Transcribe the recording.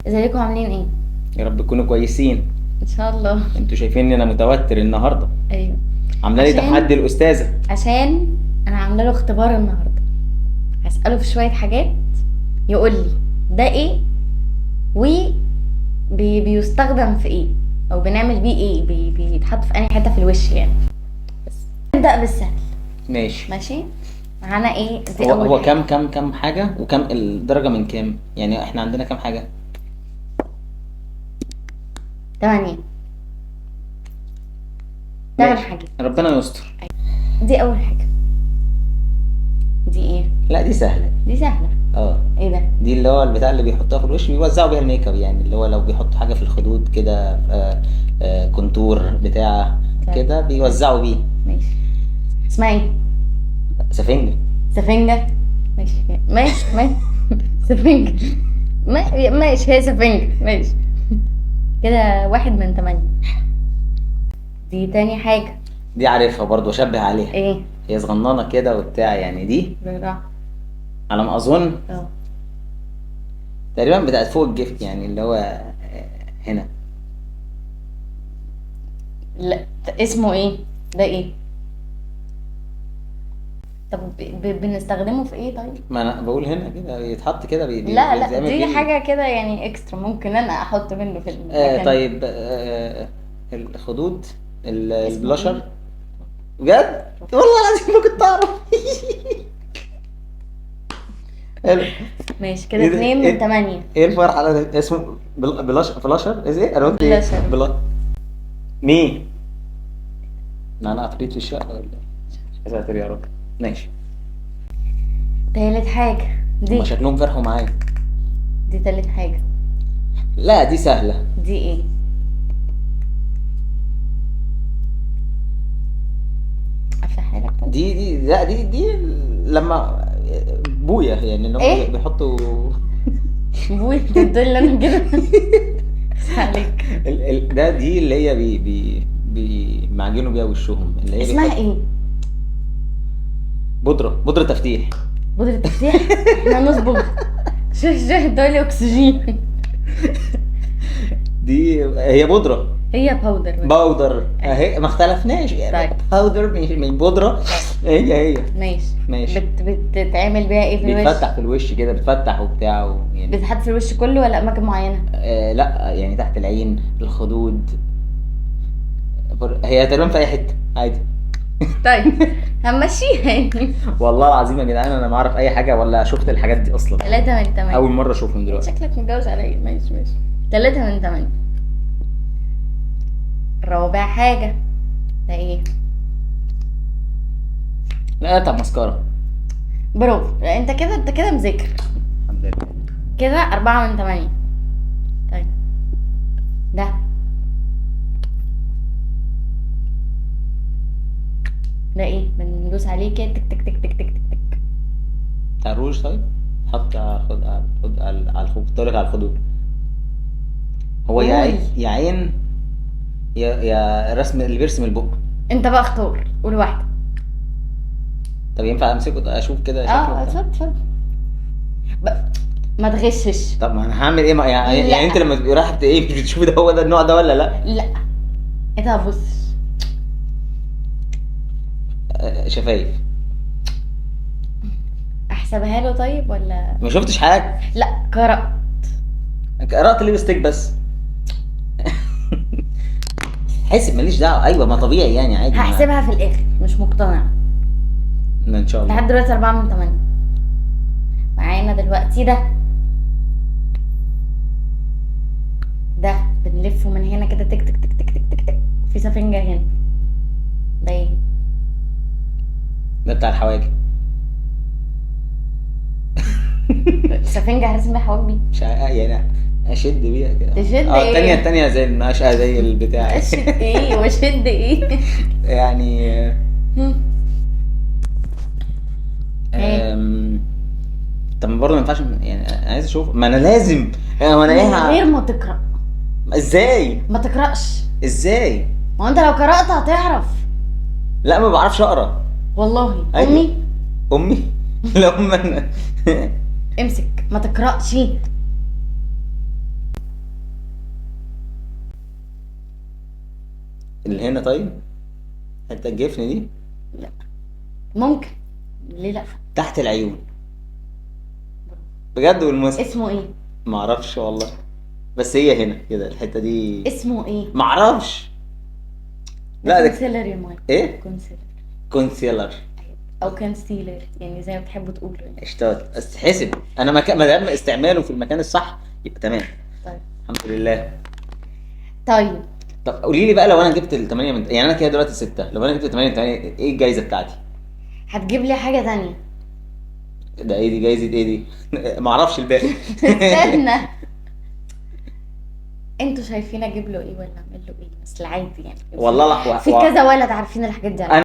ازيكم عاملين ايه؟ يا رب تكونوا كويسين. ان شاء الله. انتوا شايفين ان انا متوتر النهارده. ايوه، عامله لي عشان- تحدي الاستاذة. عشان انا عامله له اختبار النهارده، هسأله في شوية حاجات يقول لي ده ايه و بيستخدم في ايه او بنعمل بيه ايه، بيتحط في انهي حتة في الوش يعني. بس نبدأ بالسهل. ماشي. ماشي، معانا ايه دي؟ هو اول هو حاجة. كم حاجة وكم الدرجة من كام؟ يعني احنا عندنا كام حاجة؟ تمانية. تمن ماشي. حاجات. ربنا يستر. دي اول حاجة. دي ايه؟ لا دي سهلة. دي سهلة. اه ايه ده؟ دي اللي هو البتاع اللي بيحطوها في الوش، بيوزعوا بيها الميك اب، يعني اللي هو لو بيحطوا حاجة في الخدود كده، contour بتاع طيب. كده بيوزعوا بيه. ماشي، اسمها ايه؟ سفنجه. سفنجة. ماشي ماشي ماشي. سفنجة. ماشي، هي سفنجة. ماشي كده، 1 من 8. دي تاني حاجة. دي عارفها برضو، اشبه عليها. ايه؟ هي صغننه كده وبتاع، يعني دي بالراحة. على ما اظن اه تقريبا بتاعت فوق الجفت، يعني اللي هو هنا. لا، اسمه ايه ده؟ ايه؟ طب بنستخدمه في ايه طيب؟ ما انا بقول هنا كده يتحط كده بي بي لا لا، بيتعمل دي بيه حاجة كده يعني extra، ممكن انا احط منه في المكان. طيب، الخدود، اسمه البلاشر. إيه؟ بجد والله العظيم ما كنت اعرف. حلو. ماشي كده، إيه ده؟ 2 من إيه؟ 8. ايه الفرحة ده؟ اسمه بلاشر ايه؟ انا قلت ايه؟ بلاشر. مين؟ لا انا عفريت في الشقة ولا ايه؟ يا ساتر يا رب. ماشي. تالت حاجة دي. هما شكلهم فرحوا معايا. دي تالت حاجة. لا دي سهلة. دي ايه؟ افتحها لك طيب؟ دي لا دي لما بويا، يعني اللي هم إيه؟ بيحطوا بوي بتدل انا كده. عليك. ده دي اللي هي بي بي بيمعجنوا بيها وشهم، اللي هي اسمها بيحط- ايه؟ بودرة تفتيح. بودرة تفتيح؟ احنا نصبغ. شوف شوف دول اكسجين. دي هي بودرة. هي powder. powder اهي، ما اختلفناش يعني. طيب. powder مش من بودرة. هي هي. ماشي ماشي. بتتعمل بيها ايه في الوش؟ بيتفتح في الوش كده، بتفتح وبتاع يعني. بتتحط في الوش كله ولا اماكن معينة؟ لا يعني تحت العين، الخدود، هي تقريبا في اي حتة عادي. طيب همشيها يعني. والله العظيم يا جدعان انا ما اعرف اي حاجة ولا شفت الحاجات دي اصلا. 3 من 8. اول مرة اشوفهم دلوقتي. شكلك متجوز عليا. ماشي ماشي. 3 من 8. رابع حاجة ده ايه؟ لا طب ماسكارا. برافو، لا، انت كده، انت كده مذاكر. الحمد لله. كده 4 من 8. طيب ده ده ايه؟ بندوس عليه كده تك تك تك تك تك تك تك. بتاع الروج. طيب حط على خد على خد على على الخد، كنت على الخدود. هو يا قول. عين يا عين يا رسم اللي بيرسم البق. انت بقى اختار، قول واحدة. طب ينفع امسكه اشوف كده شكله بتاع؟ اتفضل اتفضل. ما تغشش. طب ما انا هعمل ايه؟ ما يعني, لا. يعني انت لما تبقي رايحة ايه مش بتشوفي ده هو ده النوع ده ولا لا؟ لا انت هتبص. شفايف. احسبها له طيب ولا؟ ما شفتش حاجة. لا قرأت. قرأت lipstick بس. حاسب ماليش دعوه. ايوه ما طبيعي يعني عادي. هحسبها في الاخر، مش مقتنعة. ما ان شاء الله. لحد دلوقتي 4 من 8. معانا دلوقتي ده بنلفه من هنا كده تك تك تك تك تك تك تك، وفي سفنجة هنا. ده ايه؟ ده بتاع الحواجب. سفنجة هرسم بيها حواجبي؟ مش يعني اشد بيها كده. تشد ايه؟ التانية زي المقشة زي البتاع. اشد ايه واشد ايه؟ يعني ايه؟ طب برضه ما ينفعش يعني، انا عايز اشوف. ما انا لازم يعني، هو انا ايه من غير ما تقرا. ازاي؟ ما تقراش. ازاي؟ ما انت لو قرات هتعرف. لا ما بعرفش اقرا والله. أيوة. امي. امي؟ لا امي انا. امسك، ما تقراش. اللي هنا. طيب حتة الجفن دي؟ لا، ممكن، ليه لا. تحت العيون. بجد والمس. اسمه ايه؟ معرفش والله، بس هي هنا كده الحتة دي. اسمه ايه؟ معرفش. لا ده concealer يا مايك. ايه؟ concealer. concealer. او concealer، يعني زي ما بتحبوا تقولوا يعني. اشتغل بس حسب انا ما دام استعماله في المكان الصح يبقى تمام. طيب. الحمد لله. طيب. طب قولي لي بقى، لو انا جبت ال 8 من، يعني انا كده دلوقتي 6، لو انا جبت 8 من 8 ايه الجايزة بتاعتي؟ هتجيب لي حاجة تانية. ده ايه دي؟ جايزة ايه دي؟ معرفش الباقي. استنى، انتوا شايفين اجيب له ايه ولا اعمل له ايه؟ بس العادي يعني. والله لا في كذا ولد عارفين الحاجات دي.